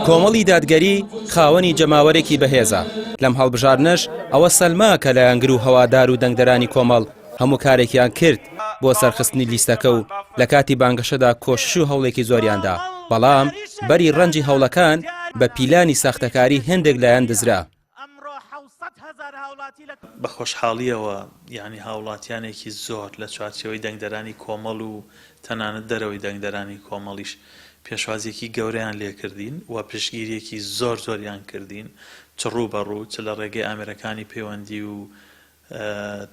کۆمەڵی دادگەری خاوەنی جەماوەرێکی بەهێزە، لەم هەڵبژاردنەش ئەوە سەلما کە لایەنگر و هەوادار و دەنگدەرانی کۆمەڵ هەموو کارێکیان کرد بۆ سەرخستنی لیستەکە و لە کاتی بانگەشەدا کۆشش و هەوڵێکی زۆریاندا، بەڵام بەری ڕەنجی هەوڵەکان بە پیلانی ساختەکاری هێندێک لایەن دزرا. بە خۆشحاڵییەوە یانی هاوڵاتیانێکی زۆر لە چوارچێوەی دەنگدەرانی کۆمەڵ و تەنانەت دەرەوەی دەنگدەرانی کۆمەڵیش پێشوازییەکی گەورەیان لێکردین و پشتگیرییەکی زۆر زۆریان کردین چ ڕوو بە ڕوو چ لە ڕێگەی ئامێرەکانی پەیوەندی و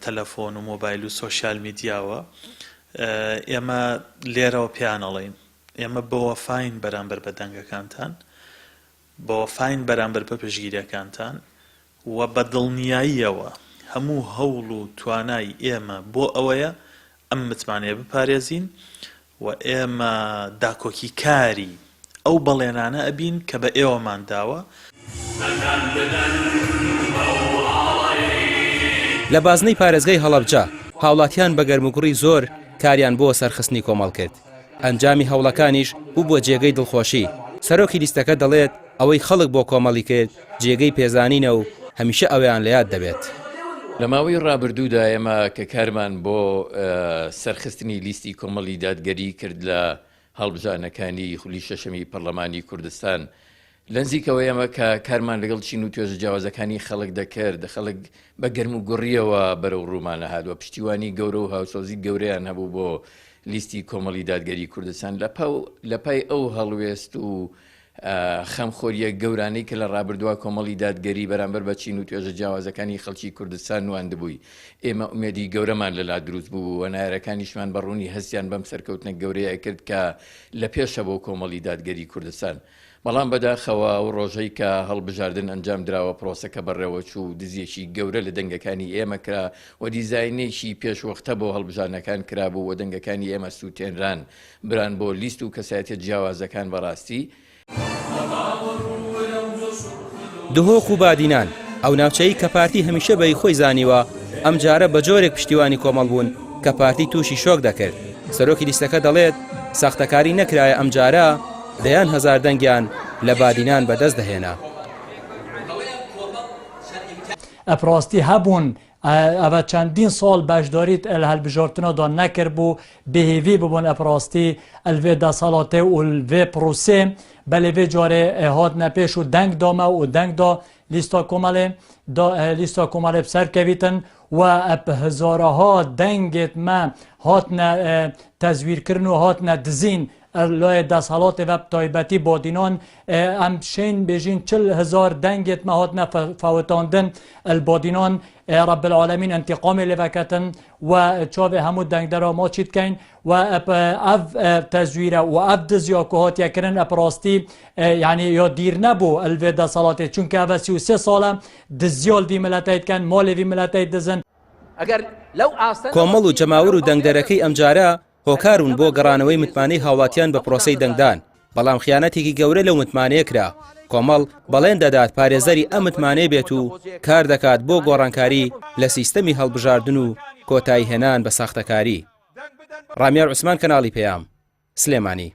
تەلەفۆن و مۆبایل و سۆشیال میدیاوە. ئێمە لێرەوە پێیان ئەڵێین ئێمە بەوەفاین بەرامبەر بە دەنگەکانتان، بەوەفاین بەرامبەر بە پشتگیریەکانتان و بە دڵنیاییەوە هەموو هەوڵ و توانای ئێمە بۆ ئەوەیە ئەم متمانەیە بپارێزین و ئێمە داکۆکیکاری ئەو بەڵێنانە ئەبین کە بە ئێوەمان داوە. لە بازنەی پارێزگای هەڵەبجە هاوڵاتیان بە گەرموگوڕی زۆر کاریان بۆ سەرخستنی کۆمەڵ کرد. ئەنجامی هەوڵەکانیش بووبووە جێگەی دڵخۆشی، سەرۆکی لیستەکە دەڵێت ئەوەی خەڵک بۆ کۆمەڵی کرد جێگەی پێزانینە و هەمیشە ئەویان لە یاد دەبێت. لە ماوەی ڕابردوودا ئێمە کە کارمان بۆ سەرخستنی لیستی کۆمەڵی دادگەری کرد لە هەڵبژاردنەکانی خولی شەشەمی پەرلەمانی کوردستان، لەنزیکەوە ئێمە کە کارمان لەگەڵ چین و توێژە جیاوازەکانی خەڵک دەکرد، خەڵک بە گەرم و گوڕییەوە بەرەو ڕوومان ئەهات و پشتیوانی گەورە و هاوسۆزی گەورەیان هەبوو بۆ لیستی کۆمەڵی دادگەری کوردستان لە پای ئەو هەڵوێست و خەمخۆرییە گەورانەی کە لە ڕابردووە کۆمەڵی دادگەری بەرامبەر بە چین و توێژە جیاوازەکانی خەڵکی کوردستان نواندبووی، ئێمە ئومێدی گەورەمان لەلا دروست بوو و نەیارەکانیشمان بە ڕوونی هەستیان بەم سەرکەوتنە گەورەیە ئەکرد کە لە پێشە بۆ کۆمەڵی دادگەری کوردستان. بەڵام بەداخەوە ئەو ڕۆژەی کە هەڵبژاردن ئەنجام دراوە پرۆسەکە بەڕێوەچوو و دزیەکی گەورە لە دەنگەکانی ئێمە کرا و دیزاینێکی پێشوەختە بۆ هەڵبژاردنەکان کرابوو و دەنگەکانی ئێمە سووتێنران بران بۆ لیست و کەسایەتیە جیاوازەکان بەڕاستی دهۆک و بادینان، ئەو ناوچەی کە پارتی هەمیشە بە هی خۆی زانیوە، ئەمجارە بە جۆرێک پشتیوانی کۆمەڵ بوون کە پارتی تووشی شۆک دەکرد. سەرۆکی لیستەکە دەڵێت، ساختەکاری نەکرایە ئەمجارە دەیان هەزار دەنگیان لە بادینان بەدەست دەهێنا. ئەپڕاستی هەبوون ئەڤ چەندین ساڵ بەشداریت ال هەلبژارتنا دا نەکردبوو بێهێڤی ببوون ئەپڕاستی ال ڤێ دەسەڵاتێ و ال ڤێ پڕۆسێ بەلێ ڤێ جارێ هاتنە پێش و دەنگ دامە و دەنگ دا لیستا کۆمەلێ دا لیستا کۆمەلێ بسەر کەویتن و ئەپ هەزارەها دەنگێت مە هاتنە تەزویرکردن و هاتنە دزین لایە دەسهەڵاتێ ڤە تایبەتی بادینان ئەم شین بێژین چل هزار دەنگێت مە هاتنە فەوتاندن ال بادینان رب العالمین انتقامێ لێ ڤەکەتن و چاوێ هەموو دەنگدەرا ماچی دکەین و ئەف تەزویرە و ئەف دزیا کو هاتیە کرن ئەپ ڕاستی یعنی یا دیر نەبوو الڤێ دەسەڵاتێ چونکە ئەڤە 33 ساڵە دزیال ڤی ملەتەی دکەن ماڵێ ڤی ملەتەی دزن. کۆمەڵ و جەماوەر و دەنگدەرەکەی ئەمجارە هۆکار بوون بۆ گەڕانەوەی متمانەی هاوڵاتیان بە پرۆسەی دەنگدان، بەڵام خیانەتێکی گەورە لەو متمانەیە کرا، کۆمەڵ بەڵێن دەدات پارێزەری ئەم متمانەیە بێت و کار دەکات بۆ گۆڕانکاری لە سیستەمی هەڵبژاردن و کۆتاییهێنان بە ساختەکاری. ڕامیار عوسمان کەناڵی پەیام، سلێمانی.